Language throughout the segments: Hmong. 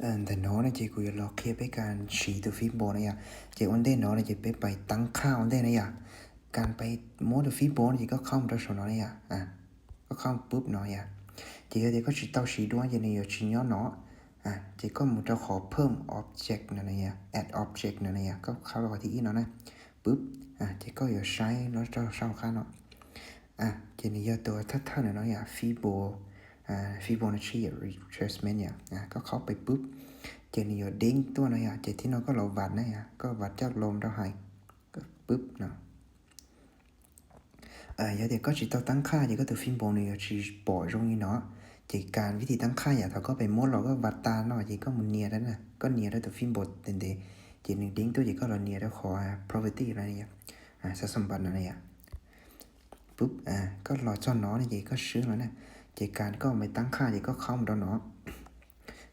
Ntawm no no ces kuv yuav los qhia peb kas siv tus Fibbo na yom. Ces ua ntej no no ces peb pais tab qhaj ua ntej na yom. Kas pais muab tus Fibbo no ces koj qhov mus rau saum no na yom. Koj qhov pub no yom. Ces yog tias koj tsis tau siv dua ces nws yuav tsis nyob no. Ces koj mus rau qhov phom object no na yom, add object no na yom, koj qhov rau qhov thib ib no na. Pub, ces koj yuav saib los rau saum qab no. Ces nws yog tus thawj thawj no no yom, Fibbo, Fibonacci retracement yom. Koj qhov pais pub, ces nws yuav deeb tuaj no yom. Ces thib no koj los vam na yom, koj vam coj los rau hais, pub no. Yog tias koj tsis tau tab qhaj ces koj tus Fibbo nws yuav tsis pom zoo li no. Ces kas vib thib tab qhaj yom, thaum koj pais muab los koj vam tas no ces koj mus nias rau, koj nias rau tus Fibbo ntev ntev, ces nws deeb tuaj ces koj los nias rau qhov property no yom, xab xam npas no yom. Pub, koj los txog no no ces koj swb no na. Ces kas koj pais tab qhaj ces koj qhov mus rau no,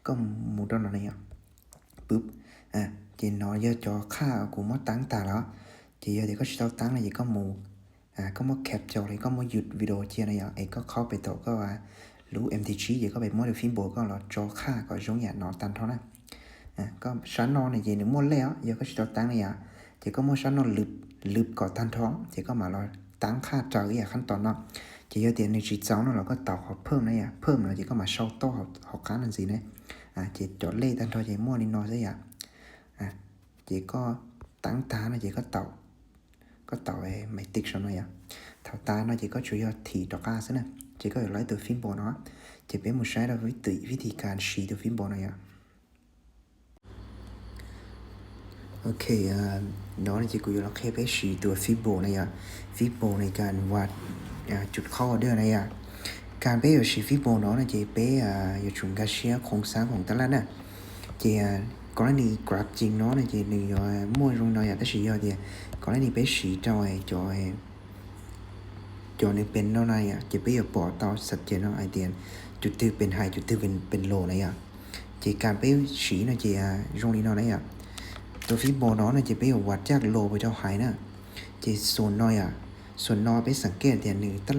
koj mus rau no na yom. Pub, ces no yog cov qhaj kuv muab tab tag lawm. Ces yog tias koj tsis tau tab no ces koj mus, koj muab cap caum los koj muab yus video cia na yom, es koj qhov pem tom koj lub M T tsib ces koj pais muab tus Fibbo koj los tso qhaj kom zoo yam no tag nrho na. Koj sab no no ces nws muaj lej os, yog koj tsis tau tab na yom, ces koj muab sab no lwm kom tag nrho ces koj mam los tab qhaj raws ib yam qhab tos no. Ces yog tias nws tsis txaus no los koj taus qhov phom na yom, phom no ces koj mam sau toj hauv qab no ntxiv na. Ces cov lej tag nrho ces muaj li no xwb yom. Ces koj tab tag no ces koj taus, koj taus maiv tij saum no yom. Thaum tas no ces koj tsuas yog thim rov qab xwb na. Ces koj yuav los tus Fibbo no. Ces peb mus saib rau vib thib kas siv tus Fibbo no yom. Ok, no ces kuv yuav los qhia peb siv tus Fibbo na yom. Fibbo ne kas vam cov qhov order na yom. Kas peb yuav siv Fibbo no no ces peb yuav tsum nkag siab khoom xab khoom tab laj na. Ces kov lab nis graph cing no no ces nws yuav muaj zoo no yom, tab sis yog tias kov lab nis peb siv rau cov, cov nws pes no na yom, ces peb yuav pom tau xab ces no hais tias tus twg pes hais tus twg pes low na yom. Ces kas peb siv no ces zoo li no na yom. Tus Fibbo no no ces peb yuav vam caj low pes rau hais na. Ces xum no yom, xum no peb xav kev tias nws tab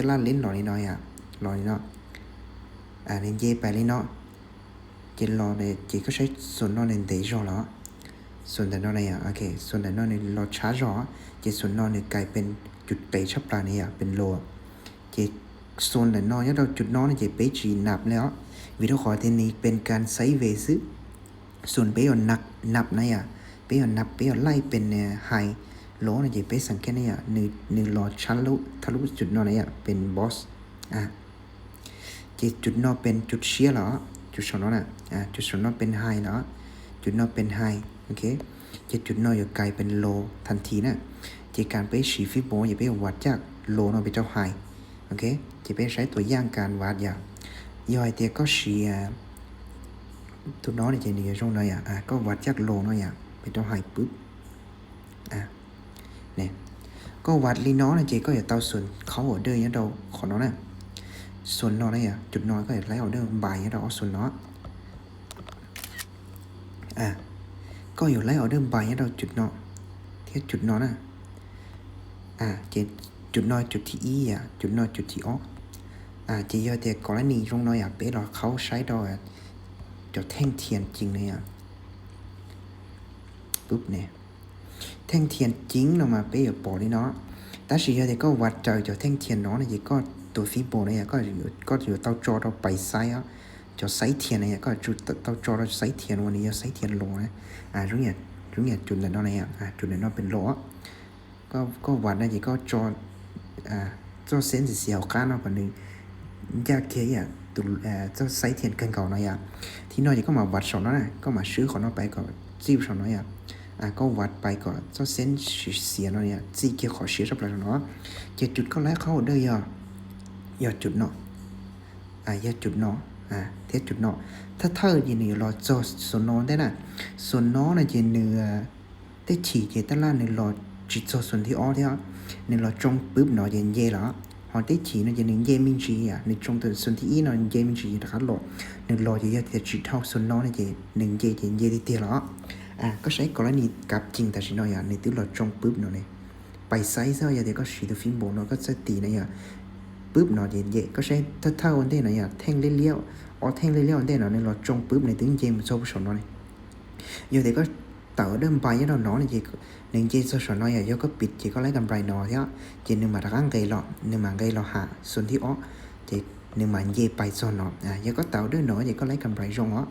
laj leb los li no yom, los li no, nws nce pais li no. Ces los ces koj saib xum no nws ntev zog los, xum ntawm no na yom, ok, xum ntawm no nws los tshab zog, ces xum no nws kais pes cus qes tshaj plaws na yom, pes low. Ces xum ntawm no nyob rau cus no no ces peb tsis nap li os, vim rau qhov tias nws pes kas sideways xwb. Xum peb yuav nap na yom, peb yuav nap, peb yuav laij pes hais los no ces peb xav kev na yom, nws los tshab lub, tshab lub cus no na yom, pes boss. Ces cus no pes cus siab los, cus saum no na, cus saum no pes hais los, cus no pes hais, ok. Ces cus no yuav kais pes low thas thi na. Ces kas peb siv Fibbo ces peb yuav vam caj low no pes rau hais, ok. Ces peb saib tus yaj kas vam yom. Yog hais tias koj siv tus no no ces nws yuav zoo no yom, koj vam caj low no yom, pes rau hais pub. Koj vam li no no ces koj yuav tau xum qhov order nyob rau qhov no na. Xum no na yom, cus no koj yuav laij order npais nyob rau ob xum no. Koj yuav laij order npais nyob rau cus no thiab cus no na. Ces cus no cus thib ib yom, cus no cus thib ob. Ces yog tias kov lab nis zoo no yom, peb los qhaub saib rau cov theej thias cing na yom. Pub ne, theej thias cing no mas peb yuav pom li no. Tab sis yog tias koj vam raws cov theej thias no no ces koj tus Fibbo na yom, koj yuav tau tso rau pais xaib os. Cov xaib thias na yom, koj tau tso rau xaib thias uas nws yog xaib thias low na. Zoo yam cus ntawm no na yom, cus ntawm no pes low. Koj vam no ces koj tso txoj xeb ntxiv xiav hauv qab no kom nws ncaj kiag ib yam tus txoj xaib thias kawg nkaus no yom. Thib no ces koj mam vam saum no na, koj mam swb qhov no pais kom txij saum no yom. Koj vam pais kom txoj xeb xiav no yom, txij kiag qhov siab tshaj plaws saum no. Ces cus koj laij qhov order yog, yog cus no, yog cus no thiab cus no. Thawj thawj ces nws yuav los txog xum no ntej na. Xum no no ces nws tej chim ces tab laj nws los tsis txog xum thib ob thiab, nws los tsoo pub no ces nce los. Ho tej chim no ces nws nce me ntsis yom, nws tsoo xum thib ib no nce me ntsis rov qab los. Nws los ces yog tias tsis dhau xum no no ces nws nce ces nce tiag tiag los. Koj saib kov lab nis kav cing tam sim no yom, nws twb los tsoo pub no ne. Pais xaib xwb, yog tias koj siv tus Fibbo no koj txawj tis no yom, pub no ces nce. Koj saib thawj thawj ua ntej no yom, theej liab liab ob theej liab liab ua ntej no nws los tsoo pub nws twb nce mus txog puag saum no ne. Yog tias koj tawm order buy nyob rau no ne ces nws nce txog saum no yom, yog koj pib ces koj like and buy no thiab ces nws mam rov qab nqes los, nws mam nqes los hauv xu thib ob ces nws mam nce pais txog no. Yog koj tawm order no ces koj like and buy zoo os.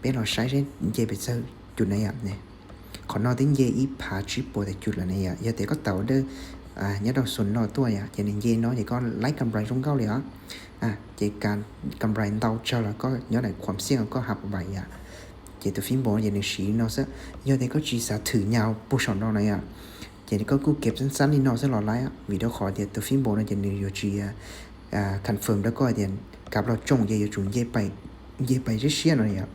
Peb los saib seb nce pes tsawg cus na yom. Qhov no twb nce ib phav tsib puas tawm cus lawm ne yom. Yog tias koj tawm order nyob rau xu no tuaj yom ces nws nce no ces koj like and buy zoo nkauj li os. Ces like and buy ntau tsawg los koj nyob ntawm khuam xiaj koj hab buy yom. Ces tus fib npau ces nws siv li no xwb. Yog tias koj tsis xav thwm nyau puag saum no na yom, ces koj kuj keb xab xab li no xwb los laib, vim rau qhov tias tus fib npau no ces nws yuav tsis confirm rau koj tias kab los tsoo ces yuav tsum nce pais siab siab no yom.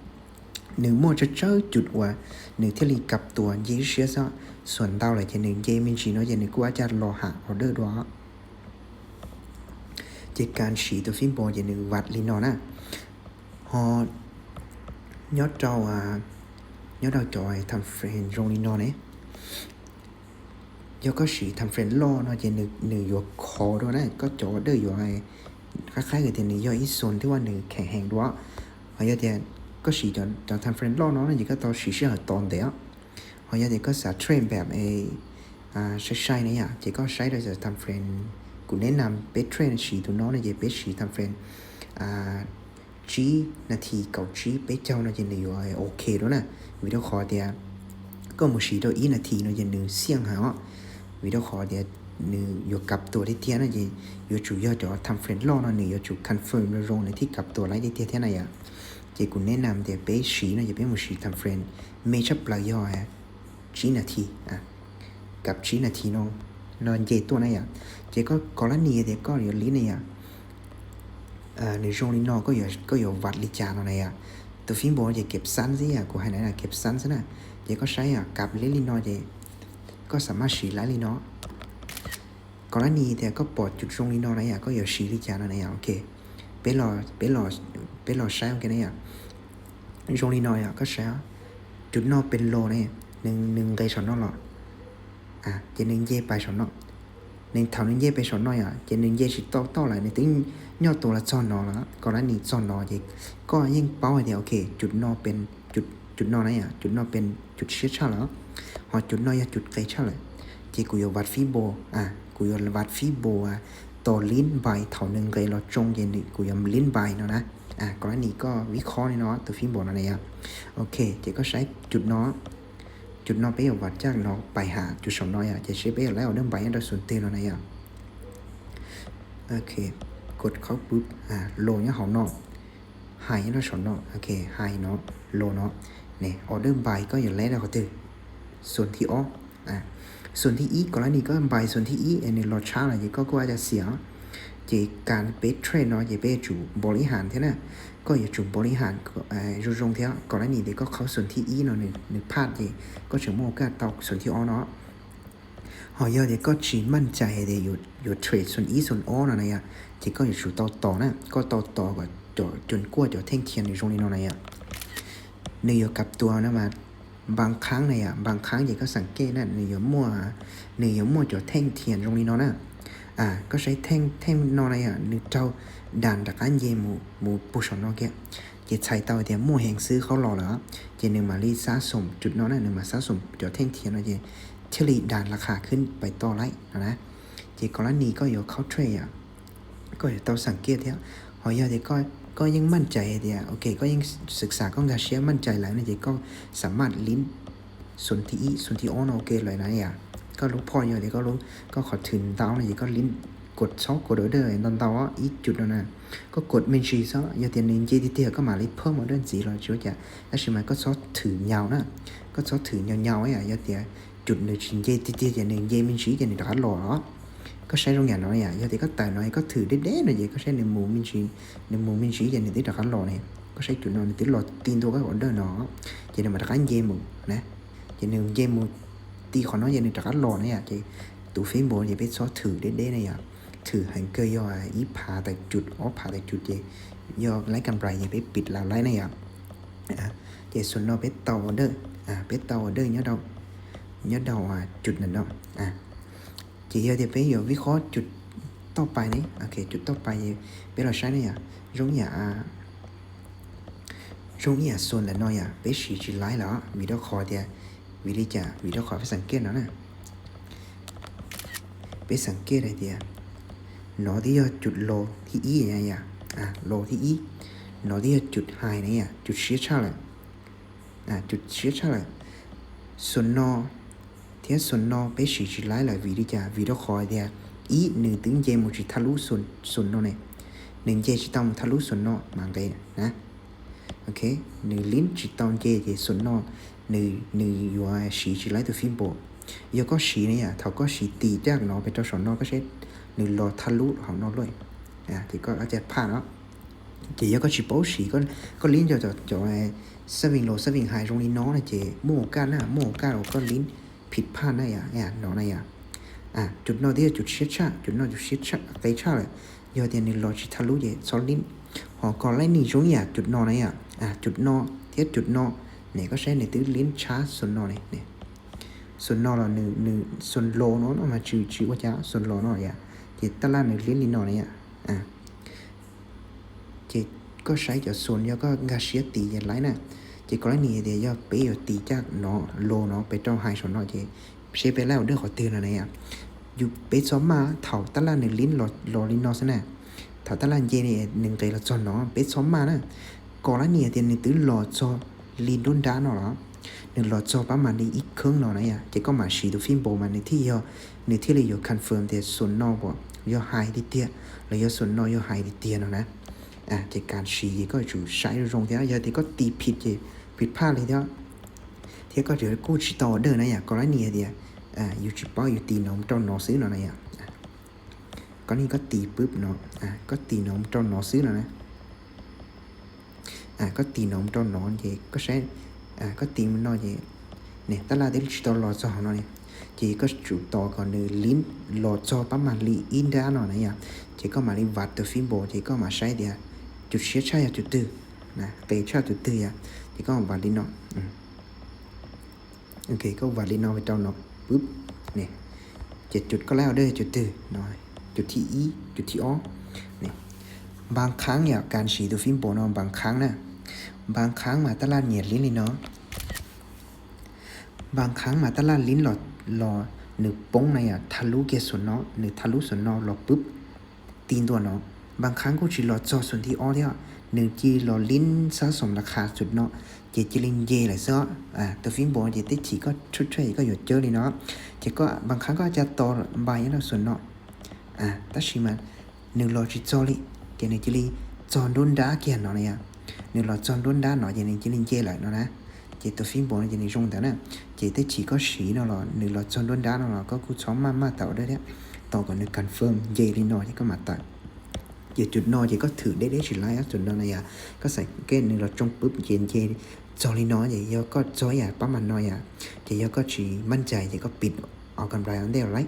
Nws muaj tsawg tsawg cus uas nws thiaj li kab tua nce siab xwb. Xuas ntau lawm ces nws nce me ntsis no ces nws kuj ua cas los hauv order dua. Ces like and siv tus fib npau ces nws vam li no na. Ho nyob rau, nyob rau cov time frame zoo li no ne, yog koj siv time frame loj no ces nws yuav khov dua na, koj cov order yuav qab qhaib tias nws yog ib xu thiab ua nws kheem heev dua. Ho yog tias koj siv cov time frame loj no no ces koj tau siv sij hawm tos ntev. Ho yog tias koj xav trade npam sai sai na yom, ces koj saib rau cov time frame, kuv neb nam peb trade siv tus no no ces peb siv time frame tsib nas this kaum tsib peb caug no ces nws yuav ok dua na. Vim rau qhov tias koj mus siv rau ib nas this no ces nws xiaj heev os. Vim rau qhov tias nws yuav kab tua tiag tiag no ces yuav tsum yog cov time frame loj no nws yuav tsum confirm zoo zoo nws thiaj kab tua laib tiag tiag thiab na yom. Ces kuv neb nam tias peb siv no ces peb mus siv time frame me tshaj plaws yog tsib nas this, kab tsib nas this no, no nce tuaj na yom. Ces koj kov lab nis tias koj yuav lib na yom, nws zoo li no koj yuav vam li cas no na yom. Tus fib npau ces keb xab xwb yom, kuv hais na keb xab xwb na. Ces koj saib yom, kab li li no ces koj xam maj siv laib li no. Kov lab nis tias koj pom cus zoo li no na yom, koj yuav siv li cas no na yom. Ok, peb los saib ua ke na yom. Zoo li no yom, koj saib, cus no pes low ne, nws nqes saum no los, ces nws nce pais saum no. Nws thaum nws nce pais saum no yom, ces nws nce tsis tau toj lawm, nws twb nyob tua los txog no lawm, kov lab nis txog no ces koj yeej paub hais tias ok, cus no pes, cus no na yom, cus no pes cus siab tshaj lawm, ho cus no yog cus qe tshaj lawm. Ces kuv yuav vam fib npau, kuv yuav vam fib npau tos lib npais thaum nws nqes los tsoo ces kuv yuav lib npais no na. Kov lab nis koj vib khob li no tus fib npau no na yom. Ok, ces koj saib cus no, cus no peb yuav vam caj no pais hauv cus saum no yom, ces seb peb yuav laib order npais nyob rau xu twg no na yom. Ok, kod khaub pub, low nyob hauv no, high nyob rau saum no, ok, high no, low no. Ne, order npais koj yuav laib rau qhov twg? Xu thib ob. Xu thib ib, kov lab nis koj npais xu thib ib es nws los tshab lawm ces koj kuj ua cas xiam. Ces kab peb trade no ces peb yuav tsum npau li has thiab na. Koj yuav tsum npau li has zoo zoo thiab, kov lab nis tias koj khaub xu thib ib no nws phaj ces koj tseem muaj kab tau xu thib ob no. Ho yog tias koj tsis maj cai hais tias yuav trade xu ib xu ob no na yom, ces koj yuav tsum tau tos na, koj tau tos kom cov cus kuaj cov theej thias nws zoo li no na yom. Nws yuav kab tua no mas npaa qhaab na yom, npaa qhaab ces koj xav kej na, nws yuav muaj, nws yuav muaj cov theej thias zoo li no na. Koj saib theej no na yom, nws raug das rov qab nce mus puag saum no kiag, ces txhais tau tias muaj heev xwb qhaub los lawm, ces nws mam li xab xoom cus no na, nws mam xab xoom cov theej thias no ces thiaj li das la khas khwb pais toj laib no na. Ces kov lab nis koj yuav khaub trade yom, koj yuav tau xav kej thiab. Ho yog tias koj yeej maj cai tias ok, koj yeej xwm xam koj nkag siab maj cai lawm no ces koj xam maj lib xu thib ib xu thib ob no ok lawm na yom. Koj lub phoj yog tias koj lub, koj qhov thwm ntau no ces koj lib, kod txhob kod order ntau ntau ib cus no na. Koj kod me ntsis xwb, yog tias nws nce tiag tiag koj mam li phawb order ntxiv los tsis ua cas, tab sis mas koj txhob thwm nyau na, koj txhob thwm nyau nyau yom. Yog tias cus nws tsis nce tiag tiag ces nws nce me ntsis ces nws rov qab los os. Koj saib zoo yam no yom, yog tias koj tawm no koj thwm deb deb no ces koj saib nws mus me ntsis, nws mus me ntsis ces nws twb rov qab los ne. Koj saib cus no nws twb los ti ntua koj order no, ces nws mam rov qab nce mus na. Ces nws nce mus ti qhov no ces nws rov qab los na yom. Ces tus fib npau ces peb txhob thwm deb deb na yom, thwm heev kawg yog ib phav tawm cus ob phav tawm cus ces yog laib kam rais ces peb pib laib na yom. Ces xu no peb tau order, peb tau order nyob rau cus na no. Ces yog tias peb yuav vij qhob cus toj pais ne, cus toj pais ces peb los saib ne yom, zoo yam Zoo ib yam xu ntawm no yom, peb siv tsis laib lawm vim rau qhov tias, vim li cas? Vim rau qhov peb xav kev no na, peb xav kev hais tias no twb yog cus low thib ib na yom, low thib ib, no twb yog cus high na yom, cus siab tshaj lawm, cus siab tshaj lawm. Xu no thiab xu no peb siv tsis laib lawm vim li cas? Vim rau qhov tias ib, nws twb nce mus tsis thaj lub xu no ne, nws nce tsis tau mus thaj lub xu no mas nqe na. Ok, nws lin tsis tau nce ces xu no nws yuav siv tsis laib tus fib npaum. Yog koj siv na yom, thaum koj siv tis caj no pem rau saum no koj saib, nws los thaj lub hauv no lawm, ces koj caj phaj no. Ces yog koj tsis paub siv, koj lin cov xab vee low xab vee high zoo li no na ces muaj ua kaj na, muaj ua kaj uas koj lin phim phaj na yom, no na yom. Cus no twb yog cus siab tshaj, cus no cus siab qe tshaj lawm. Yog tias nws los tsis thaj lub ces txhob lin. Ho kos laib nis zoo ib yam cus no na yom, cus no thiab cus no ne, koj saib nws twb lin tshaj xu no ne. Xu no los nws, xu low no no mas tsis, tsis ua cas, xu low no yom, ces tab laj nws lin li no na yom. Ces koj saib cov xu, yog koj nkag siab tis ces laib na. Ces kos laib nis tias yog peb yuav tis caj no, low no pem rau high saum no ces seb peb laib ua dawj qhov twg no na yom. Yus, peb txhob maj, thaum tab laj nws lin los li no xwb na, thaum tab laj nce nws nqes los txog no peb txhob maj na. Kos laib nis tias nws twb los txog li nruab nrab no los, nws los txog pab mam li ib kheeb no na yom, ces koj mam siv tus fib npaum mas nws thiaj yog, nws thiaj li yuav confirm tias xu no yog high tiag tiag los yog xu no yog high tiag tiag no na. Ces kas siv ces koj yuav tsum saib zoo zoo thiab, yog tias koj tis phim ces phim phaj li thiab. Thiab koj yuav kuj tsis tau ua dawj na yom, kos laib nis tias yus tsis paub, yus tis no mus rau no xwb no na yom. Kos laib nis koj tis pub no, koj tis no mus rau no xwb no na. Koj tis no mus rau no ces koj saib, koj tis mus no ces, ne, tab laj twb tsis tau los txog no ne, ces koj tsum tos kom nws lin los txog pab mam li ib nrab no na yom, ces koj mam li vam tus fib npaum ces koj mam saib tias cus siab tshaj yog tus twg, qe tshaj tus twg yom, ces koj vam li no. Ok, koj vam li no rau no pub, ces cus koj laib ua dawj cus twg no, cus thib ib, cus thib ob. Npaj khaab yom, kas siv tus fib npaum no npaj khaab na. Npaj khaab mas tab laj nyiam lin li no. Npaj khaab mas tab laj lin los, los nws poob na yom, thaj lub kiag xu no, nws thaj lub xu no los pub, ti ntua no. Npaj khaab kuj tsis los txog xu thib ob thiab, nws cia li los lin xab xoom las khas xu no, ces cia li nce lawm xwb. Tus fib npaum ces tej chim koj tshwj tshwj koj yuav cawb li no, ces koj npaj khaab koj caj tos npaj nyob rau xu no. Tab sis mas nws los tsis txog li, ces nws cia li txog nruab nrab kiag no na yom. Nws los txog nruab nrab no ces nws cia li nce lawm no na. Ces tus fib npaum no ces nws zoo ntawd na. Ces tej chim koj siv no los nws los txog nruab nrab no los koj kuj txhob maj maj tawm ua dawj thiab, tos kom nws confirm nce li no ces koj mam tawm. Ces cus no ces koj thwm deb deb tsis laib, cus no na yom, koj xav kev nws los tsoo pub ces nce txog li no ces yog koj txog ib yam pab mam no yom, ces yog koj tsis maj cai ces koj pib ua kam rai ua ntej lawm.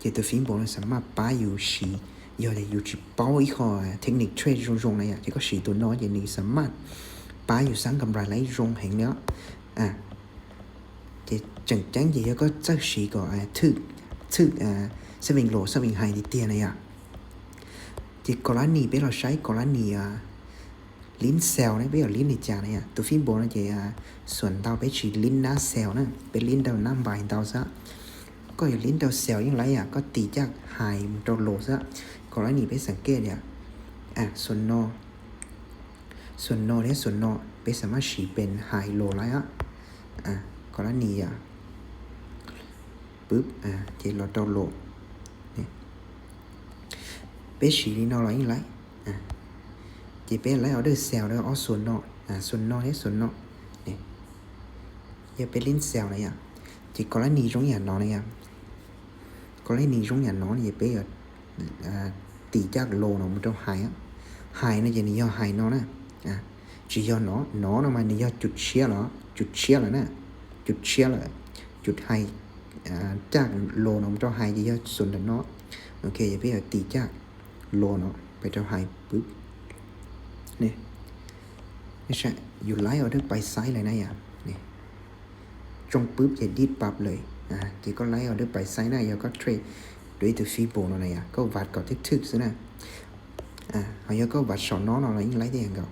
Ces tus fib npaum no xam maj pab yus siv, yog yus tsis paub ib qho technique trade zoo zoo na yom, ces koj siv tus no ces nws xam maj pab yus xab kam rai laib zoo heev li. Ces tseem ceeb ces yog koj txawj siv kom thwm, thwm xab vee low xab vee high tiag tiag na yom. Ces kos laib nis peb los saib kos laib nis lin sell ne, peb yuav lin li cas na yom. Tus fib npaum no ces xuam ntau peb tsis lin nab sell na, peb lin rau nab npais ntau xwb. Koj yuav lin rau sell yeej laib yom, koj tis caj high mus rau low xwb. Kos laib nis peb xav kev tias xu no, xu no thiab xu no peb xam maj siv pem high low laib. Kos laib nis yom, pub, ces los rau low. Peb siv li no los yeej laib. Ces peb laib ua dawj sell rau ob xu no, xu no thiab xu no. Yog peb lin sell na yom, ces kos laib nis zoo yam no na yom. Kos laib nis zoo yam no ces peb yuav tis caj low no mus rau high. High no ces nws yog high no na. Tsis yog no, no no mas nws yog cus tshiab los, cus tshiab lawm na, cus tshiab lawm. Cus high, caj low no mus rau high ces yog xu ntawm no. Ok, ces peb yuav tis caj low no pem rau high pub. Yus laib ua dawj pais xaib lawm na yom. Tsoo pub ces dib pab lawm, ces koj laib ua dawj pais xaib na, yog koj trade dua ib tug fib npaum no na yom, koj vam kom thwm thwm xwb na. Ho yog koj vam saum no no los yeej laib thiab nkaus.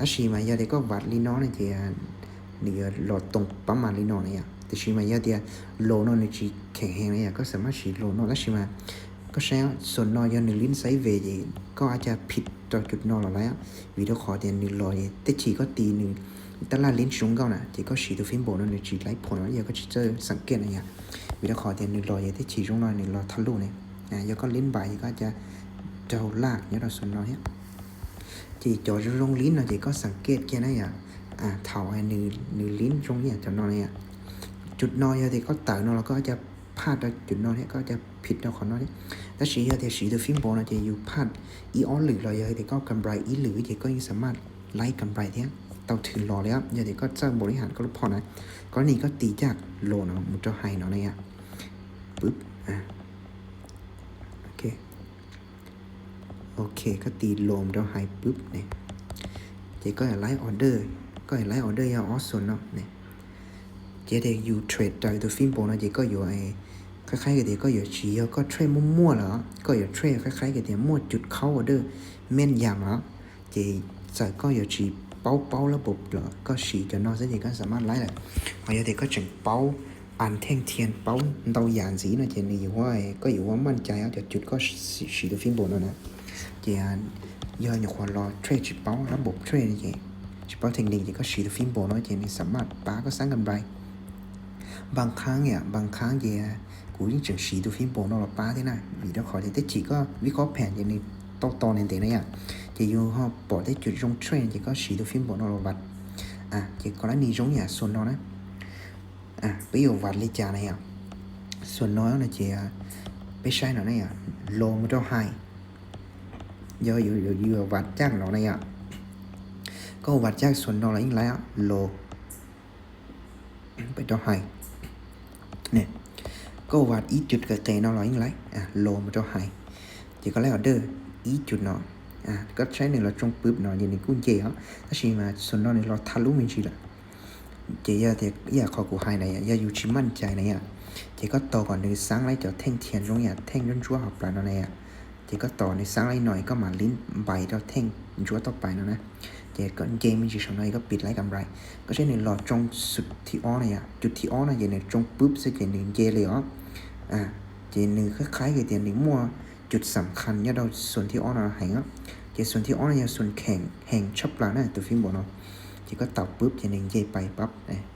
Tab sis mas yog tias koj vam li no ne ces nws yuav los toos pab mas li no na yom. Tiam sis mas yog tias los no nws tsis kheem heev na yom, koj xam maj siv los no tab sis mas koj saib xom no yog nws lib xaiv ve ces koj ua cas phim rau cov no los lawm, vim rau qhov tias nws los es tej chim koj tis nws tab laj lib tsis zoo nkauj na ces koj siv tus fib npaus no nws tsis laib phom no yog koj tsis txawj xam kiaj na yom. Vim rau qhov tias nws los es tej chim zoo no nws los thaj luj ne, yog koj lib npais ces koj ua cas raug laj nyob rau xom no thiab. Ces cov zoo zoo lib no ces koj xam kiaj kiag na yom. Thaum nws lib zoo ib yam cov no na yom, cov no yog tias koj tawm no los koj ua cas phaj rau cov no thiab koj ua cas phim rau qhov no thiab. Tab sis yog tias siv tus fib npaus no ces yus phaj ib ob lwm los yog tias koj kam nprais ib lwm ces koj yeej xam maj laib kam nprais thiab tau thwm los li. Yog tias koj txawj npaus li has koj lub phom na, koj nim koj tis caj los no mus rau hais no na yom. Ok, koj tis los mus rau hais pub ne, ces koj yuav laib order, koj yuav laib order yog ob xom no ne. Ces tias yus trade raws tus fib npaus no ces koj yuav, qhib qhib tias koj yuav tsis yog koj trade muaj muaj lawm, koj yuav trade qhib qhib tias muaj cov khaub order men yam lawm, ces txawm koj yuav tsis paub paub lab npaum los koj siv cov no xwb ces koj xam maj laib lawm. Ho yog tias koj tseem paub an theej thian paub ntau yam ntxiv no ces nws yuav, koj yuav ua maj cai cov cov koj siv tus fib npaus no na. Ces yog nyuam qhuav los trade tsis paub lab npaum trade ces tsis paub theej nias ces koj siv tus fib npaus no ces nws xam maj pab koj xab kam nprais. Npaj qhaab yom, npaj qhaab ces kuv yeej tseem siv tus fib npaus no los pab thiab na, vim rau qhov tias tej chim koj vib khob phem ces nws tau tos ntev ntev na yom. Ces yus ho pom tej cov zoo trade ces koj siv tus fib npaus no los vam. Ces koj lab nim zoo yam xom no na. Peb yuav vam li cas na yom? Xom no no ces peb saib no na yom, los mus rau hais. Yog yus yuav vam caj no na yom, koj vam caj xom no los yeej laib, los peb rau hais. Koj vam ib cov qe qe no los yeej laib, los mus rau hais. Ces koj laib order ib cov no, koj saib nws los tsoo pub no ces nws kuj nce os, tab sis mas xom no nws los thaj lub me ntsis lawm. Ces yog tias ib yam qhov kuv hais na, yog yus tsis maj cai na yom, ces koj tos kom nws xaab laib cov theej thian zoo yam theej ntsuab ntsuab hauv plawv no na yom. Ces koj tos nws xaab laib no es koj mam li npais rau theej ntsuab toj pais no na. Ces koj nce me ntsis saum no es koj pib laib kam nprais. Koj saib nws los tsoo xom thib ob na yom, cov thib ob no ces nws tsoo pub xwb ces nws nce li os. Ces nws qhib qhib tias nws muaj cov xam khas nyob rau xom thib ob no heev. Ces xom thib ob no yog xom kheem heev tshaj plaws na tus fib npaus no. Ces koj taus pub ces nws nce pais pab,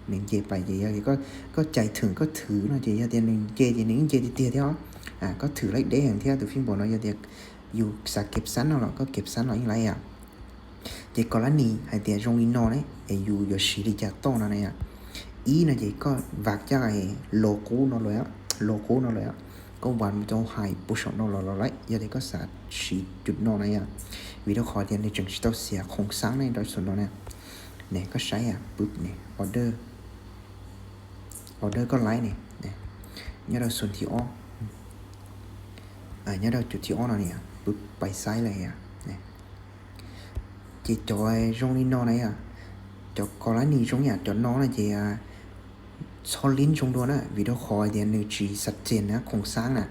nws nce pais ces yog koj cais thwm koj thwm no ces yog tias nws nce ces nws nce tiag tiag thiab. Koj thwm laib deb heev thiab tus fib npaus no yog tias yus xav kev xab no los koj kev xab no yeej laib yom. Ces koj lab nim hais tias zoo li no ne es yus yuav siv li cas toj no na yom. Ib no ces koj vam caj los qub no lawm, los qub no lawm, koj vam rau hais puag saum no los los lawm yog tias koj xav siv cov no na yom. Vim rau qhov tias nws tseem tsis tau xiam khoom xaab ne rau xom no na. Ne koj saib pub ne, order, order koj laib ne, nyob rau xom thib ob, nyob rau cov thib ob no ne, pub pais xaib lawm. Ces cov zoo li no na yom, cov koj lab nim zoo yam cov no na ces txhob lib zoo dua na vim rau qhov tias nws tsis xav tsees na khoom xaab na.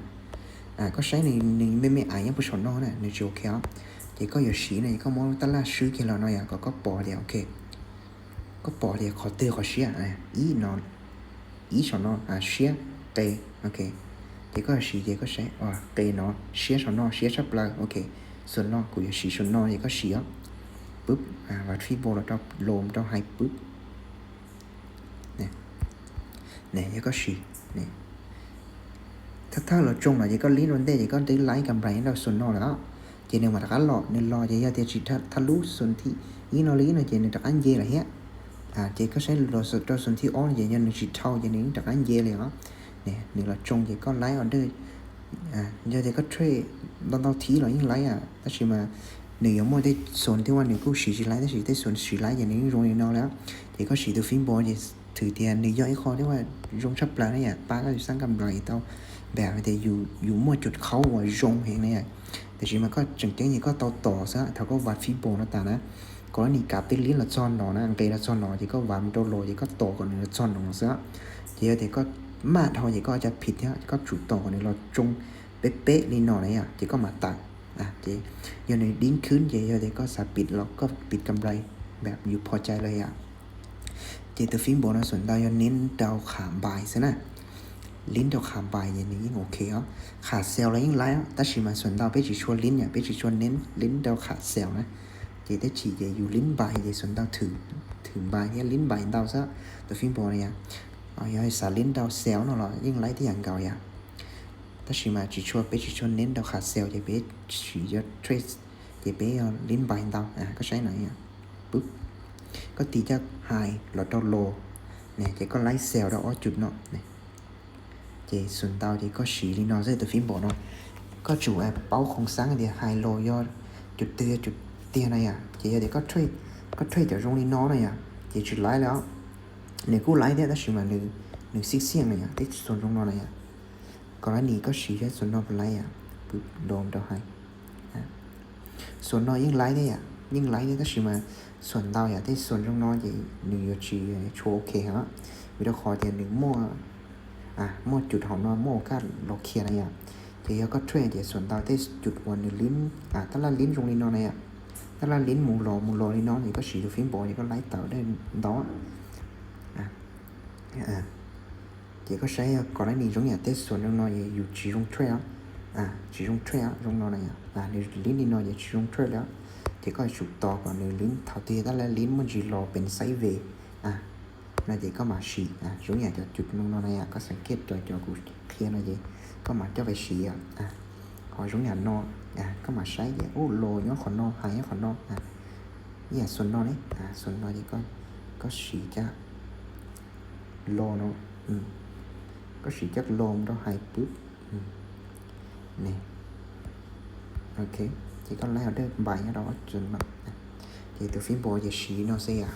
Koj saib nws me me aiv nyob puag saum no na nws tsis ok os. Ces koj yuav siv no ces koj muab tab laj swb kiag los no yom kom koj pom tias ok, koj pom tias qhov twg qhov siab, ib no, ib saum no siab, qe, ok. Ces koj yuav siv ces koj saib qe no siab saum no siab tshaj plaws, ok. Xom no kuv yuav siv xom no ces koj siv os. Pub, vam fib npaus los rau, los rau hais pub. Ne yog koj siv, thawj thawj los tsoo no ces koj lib ua ntej ces koj twb laib kam nprais rau xom no lawm. Ces nws mam rov qab los, nws los ces yog tias tsis thaj lub xom thib ib no li no ces nws rov qab nce lawm thiab. Ces koj saib los rau xom thib ob no ces yog nws tsis dhau ces nws yeej rov qab nce li os. Nws los tsoo ces koj laib order, yog tias koj trade ntau ntau thib los yeej laib, tab sis mas nws yuav muaj tej xom thiab uas nws kuj siv tsis laib tab sis tej xom siv laib ces nws yeej zoo li no lawm. Ces koj siv tus fib npaus ces thwm tias nws yog ib qho thiab uas zoo tshaj plaws na yom, pab koj xaab kam nprais tau, npaum hais tias yus muaj cov khaub uas zoo heev na yom. Tiam sis mas koj tseem ceeb ces koj tau tos xwb, thaum koj vam fib npaus no tas na, koj lab nim kav peb lib los txog no na, nqes los txog no ces koj vam rau los ces koj tos kom nws los txog no xwb. Ces yog tias koj maj dhau ces koj ua cas phim thiab, koj tsum tos kom nws los tsoo peb peb li no na yom ces koj mam tawm. Ces yog nws dib khwb ces yog tias koj xav pib los koj pib kam nprais, แบบอยู่พอใจเลยอะ Ces tus phím npau no xuam ntau yog nến rau qham bài xwb na. Nến rau qham bài ces nws yeej ok os. Qham sales los yeej laib os, tab sis mas xuam ntau peb tsis tshua nến yom, peb tsis tshua nến, nến rau qham sales na. Ces tej chim ces yus nến bài ces xuam ntau thử, thử bài thiab nến bài ntau xwb tus phím npau no yom. Yog xav nến rau sales no los yeej laib tib yam nkaus yom. Tab sis mas tsis tshua, peb tsis tshua nến rau qham sales ces peb siv yog trade, ces peb yog nến bài ntau. Koj saib no, koj tig coj high los rau low, ces koj laib sales rau ob cum no. Ces xuam ntau ces koj siv li no xwb tus phím npau no. Koj tsum paub khoom xab tias high low yog cum twg yog cum tiag na yom. Ces yog tias koj trade cov zoo li no na yom, ces tsis laib li os. Nws kuj laib thiab tab sis mas nws xij xiaj na yom, tej xuam zoo no na yom. Kom lab nis koj siv cov xuam no puas laib yom, pw low rau high. Xuam no yeej laib thiab yom, yeej laib thiab tab sis mas xuam ntau yom, tej xuam zoo no ces nws yuav tsis tshua ok heev, vim rau qhov tias nws muaj, muaj cum hauv no muaj kaj los khiav na yom. Ces yog koj trade ces xuam ntau tej cum uas nws nến, tab laj nến zoo li no na yom, tab laj nến mus los mus los li no ces koj siv tus phím npau ces koj laib tawm dej ntau. Ces koj saib kom lab nis zoo yam tej xuam zoo no es yus tsis zoo trade os, tsis zoo trade zoo no na yom, nws nến li no ces tsis zoo trade li. Ces koj tsum tos kom nws nến, thaum twg tab laj nến muaj ntsis los pes sideways no ces koj mam siv. Zoo yam cov cum zoo no na yom, koj xav kiag rau cov kuv qhia no ces koj mam coj pes siv yom. Ho zoo yam no, koj mam saib ces ub low nyob qhov no, high nyob qhov no. Ib yam xuam no ne, xuam no ces koj siv coj low no, koj siv coj low rau high pub. Ok, ces koj laib ua dej npais nyob rau ob cum no. Ces tus phím npau ces siv no xwb yom.